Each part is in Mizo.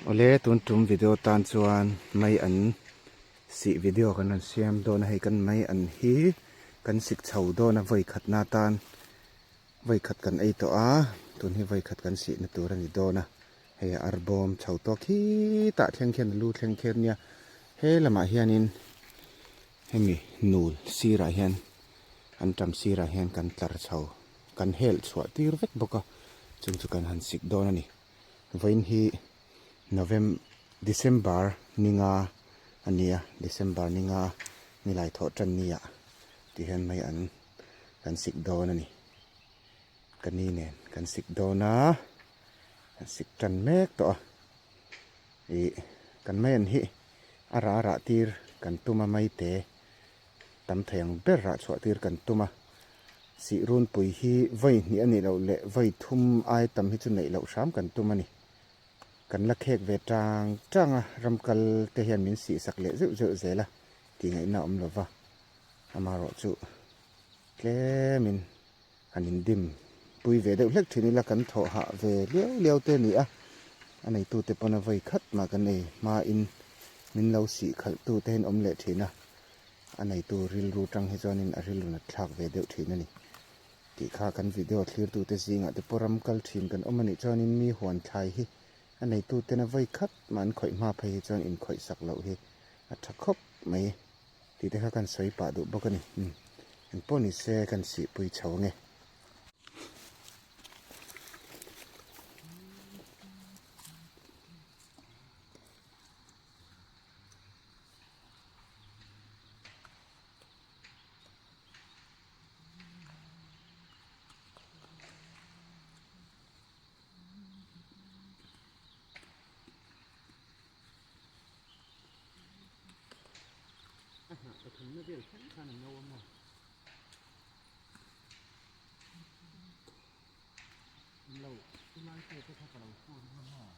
Awle tun tum video tan chuan mai an sih video kan rawn siam dawn a hei kan mai an hi kan sik chho dawn a vawi khatna tan vawi khat kan ei tawh a tun hi vawi khat kan sihna tur a ni dawn a hei a arbawm chho tawk khitah thleng khian a lu thleng khian nia he lamah hianin hemi nul sirah hian an tam sirah hian kan tlar chho kan helh chhuah tir vek bawk a chung chu kan han sik dawn a ni. Vawiin hi Novem December ni nga a ni a, December ni nga nilai thawh tan ni ah ti hian mai an kan sik dawn a ni. Ka ni nen kan sik dawn a, kan sik tan mek tawh a. Ih kan mai an hi a rah rah tir kan tum a mai te tam thei ang ber rah chhuah tir kan tum a. Sih runpui hi vawi hnih a nih loh leh vawi thum ai tam hi chu neih loh hram kan tum a ni. Kan la khek ve tang tang a, ram kal te hian min sih sak leh zeuh zeuh zel a tih ngaihna a awm lo va. Amaherawh chu tlemin han indim pui ve deuh hlek thin ila kan thawh hah ve liau liau te a ni a, a neitute pawn a vawi khat mah kan ei hmain min lo sih khalh tu te hian awm leh thin a. A neitu rilru tang hi chuanin a rilru nat thlak ve deuh thin a ni tih kha kan video thlirtute zingah te pawh ram kal thin kan awm a nih chuanin mi huan thlai hi a neituten a vawi khat mah an khawih hma phei hi chuan inkhawih sak loh hi a tha khawp mai tih te kha kan sawi pah duh bawk a ni. Engpawh ni se kan sihpui chho ange. A hnah pathumna vel thleng khan a no a maw? Lo, chulai te te kha ka lo phone a maw?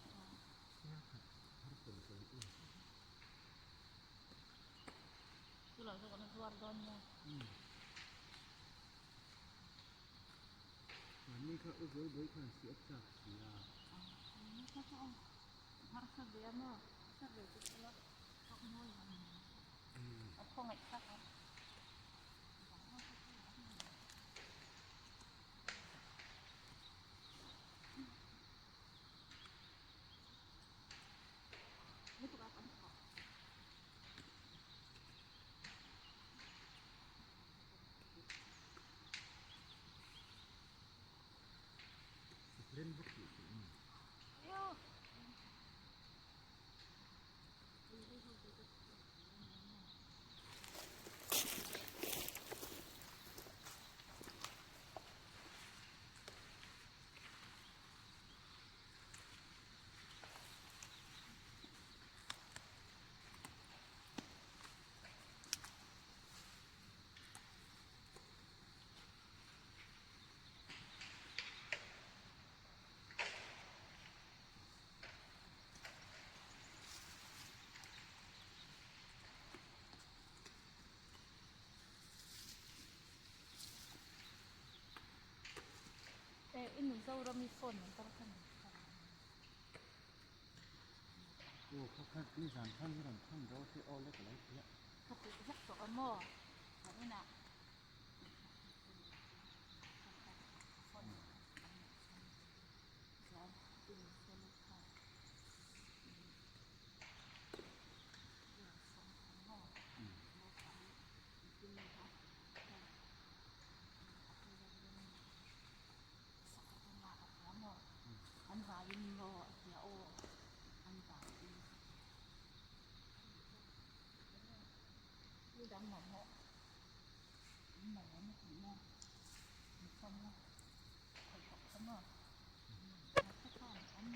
I Mizoram i phone number kha min hrilh ang. Aw kha kha nizan khan i rawn thawn ro te aw le ka lo ti a. Ka tih vek tawh a maw? Ka inah An vaiin maw a tia aw an vaiin thil dang mamawh an mamawh na tih maw an fam a khawih bawk kha maw mahse khan an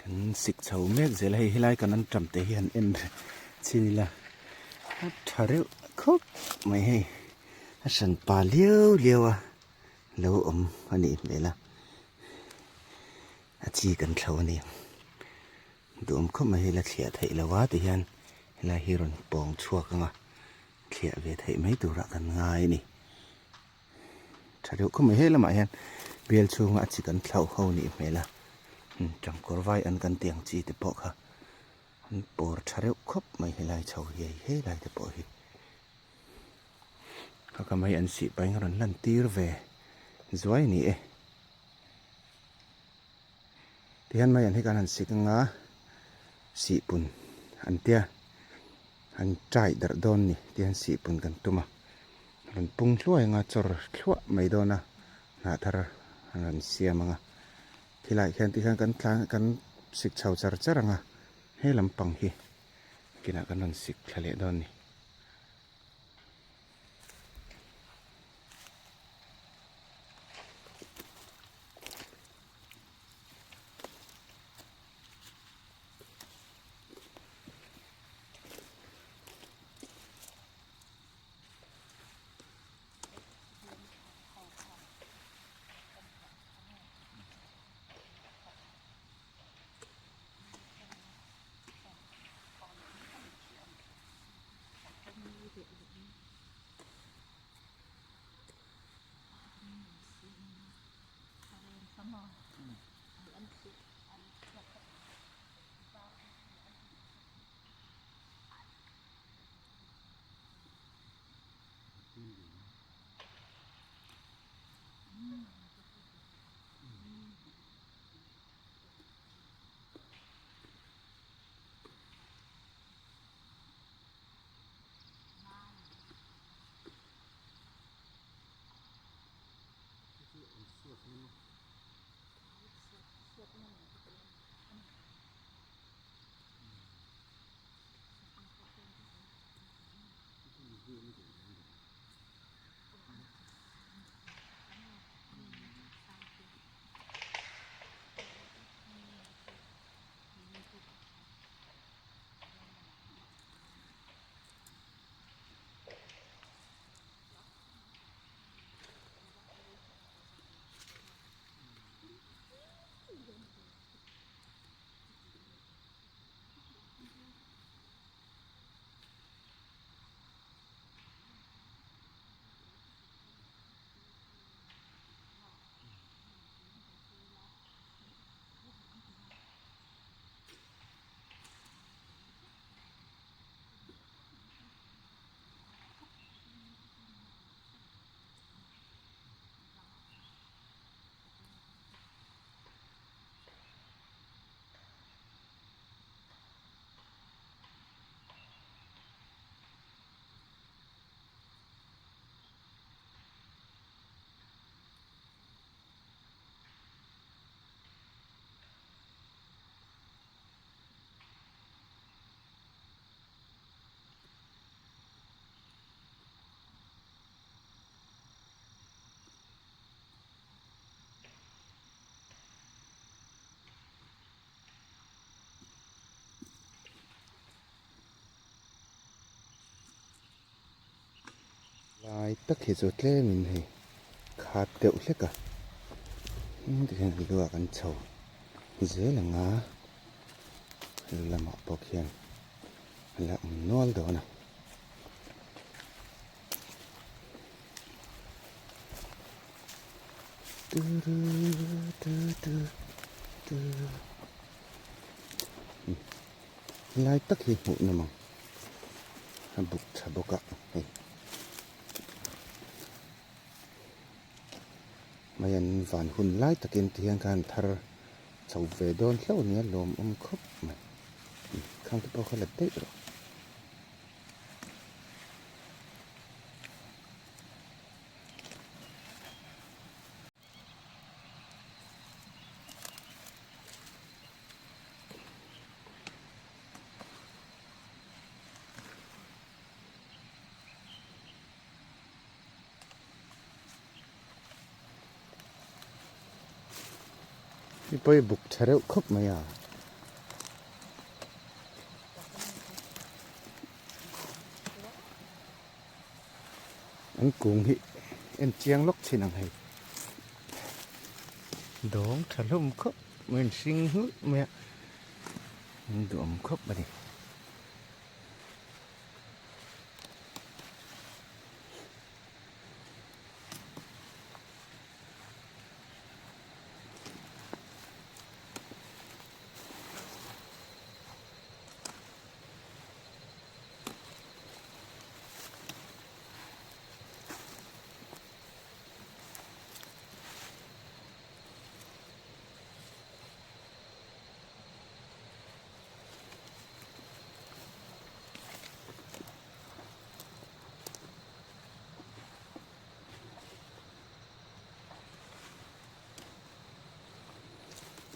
Kan sik chho mek zel a hei helai kan an tam te hi han en chin ila a tha reuh khawp mai hei a hran pa liau liau a lo awm a nih hmel a a chi kan thlo a ni duhawm khawp mai hei la thliah theih lo a ti hian helai hi rawn pawng chhuak ang a thliah ve theih mai turah kan ngai a ni. Tha deuh khawp mai he lamah hian bial chhunga a chi kan thlauh ho nih hmel a tangkawr vai an kan tih ang chi te pawh kha an pawr tha reuh khawp mai helai chho hi hei helai te pawh hi kha ka mai an sih pahin a rawn lan tir ve zuai a ni e tihian mai an hi kan han sik anga sihpun an tia an tai darh dawn ni tihian sihpun kan tum a. Rawn pung hluai anga chawr thluah mai dawn a hnah thar an rawn siam ang a thilai hian ti hian kan tlan kan sik chho char char ang a he lampang hi kinah kan rawn sik thla leh dawn a ni. Lai tak hi chu tlemin hei khat deuh hlek a tikhian lu ah kan chho. zel ang a, lu lamah pawh khian a la awm nual dawn a. Helai tak hi hmuh nawm ang a buk tha bawk a hei mai an van hun lai takin ti hian khan thar chho ve dawn hlauh a nia lawmawm khawp mai khang te pawh kha la daih rawh. I pawi buk tha reuh khawp mai a. An kung hi en chiang lawk thin ang hei. Dawng tha hlawm khawp mai an hring hlulh mai a, an duhawm khawp a ni.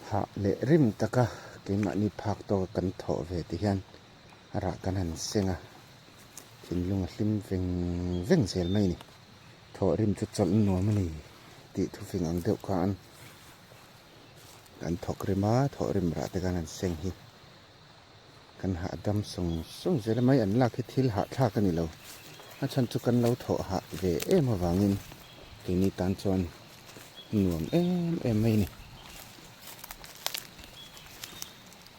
Hah leh rim taka keimahni phak tawka kan thawh ve ti hian a rah kan han seng a, thinlung a hlim veng veng zel mai a ni. Thawh rim chu chawlh nuam a ni tih thufing ang deuh khan kan thawk rim a, thawh rim rah te khan han seng hi kan hahdam sawng sawng zel a mai an lak hi thil hahthlak a ni lo. A chhan chu kan lo thawh hah ve em avangin keini tan chuan nuam em em mai a ni.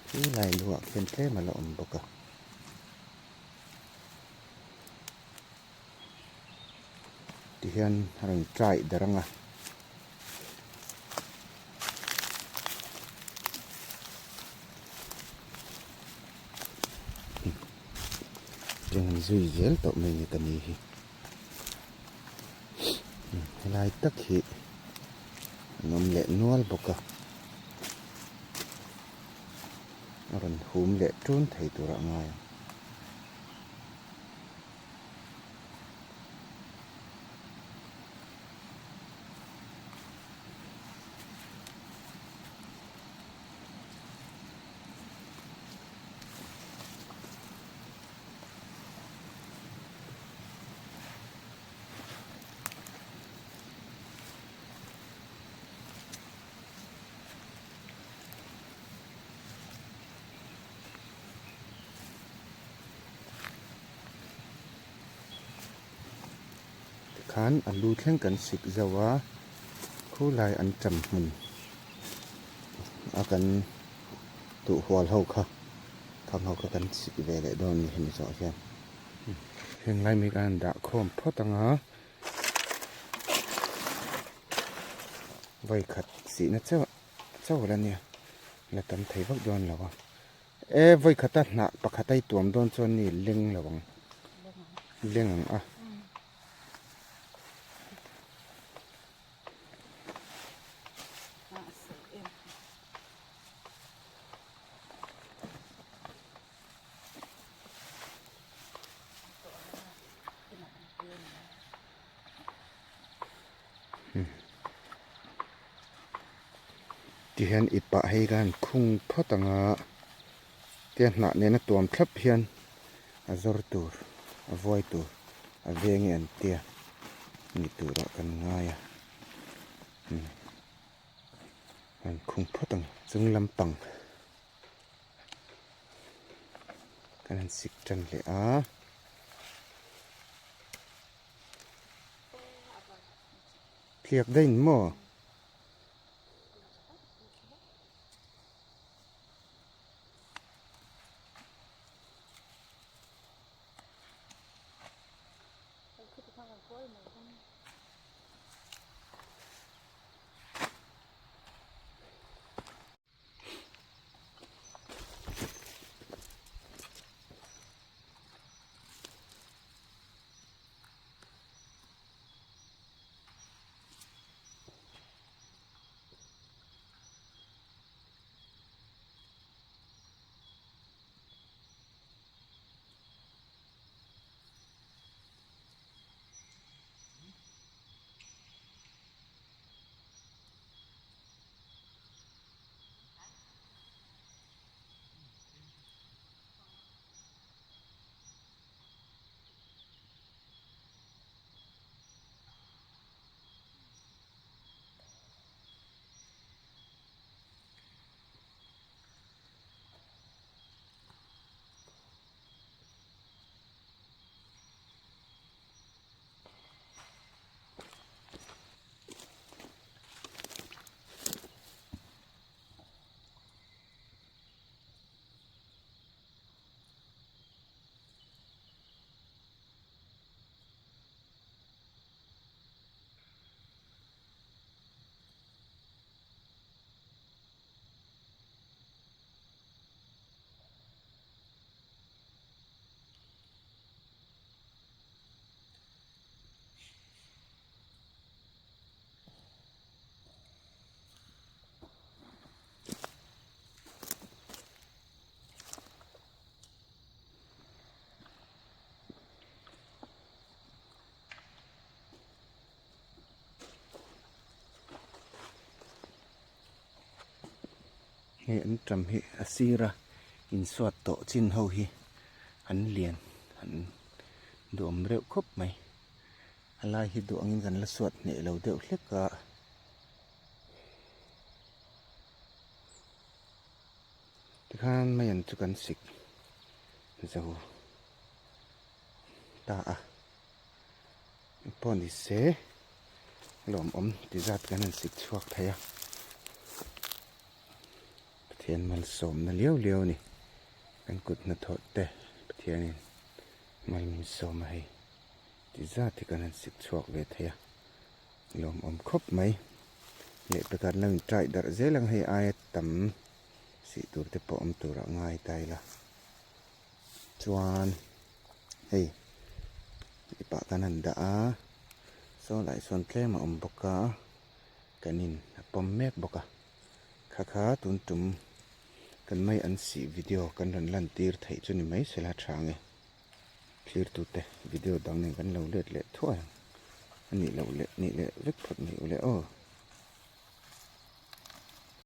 Khi lai luah khian tlem a la awm bawk a. Tihian a rawn try der ang a. Tiang an zui zel tawh mai ni ka ni hi. Helai tak hi an awm leh nual bawk a. A rawn hum leh tun thei tur a ngai ang. Tikhan a lu thleng kan sik zauh a, khulai an ṭam hmun a kan duh hual ho kha khang ho kha kan sik ve leh dawn a ni hemi zawh hian. Heng lai mi khan dah khawm phawt ang a, vawi khat sihna chauh chauh la nia la tam thei vak dawn lo a e vawi khata hnah pakhat a i tuam dawn chuan ni leng lo ang leng ang a. Tihian i pah hei khan khung phawt ang a, tia hnah nena tuam thlap hian a zawr tur a vuai tur a veng e an tia ni turah kan ngai a an khung phawt ang chung lampang. Kan han sik tan leh a. Tliak daih in maw? Hei anṭam hi a sira insuat tawh chin ho hi an lian an duhawm reuh khawp mai. A lai hi duh angin kan la suat hneh lo deuh hlek a. Tikhan mai an chu kan sik zo ta a. Pawh ni se lawmawm ti zat kan han sik chhuak thei a. Pathian malsawmna liau liau a ni. Kan kut hnathawh te Pathianin mal min sawm a hei. Ti zat hi kan han sik chhuak ve thei a, lawmawm khawp mai. Lehpekah an lo in tai darh zel ang hei aia tam sih tur te pawh awm turah ngai ta ila. Chuan hei ipah kan han dah a, saw lai sawn tlem a awm bawk a, kan in a pawm mek bawk a. Kha kha tun tum kan mai an sih video kan rawn lan tir theih chu ni mai sela tha ang e. Thlirtute video dang nen kan lo let leh thuai ang. A nih loh leh nih leh vek phawt mai u le aw.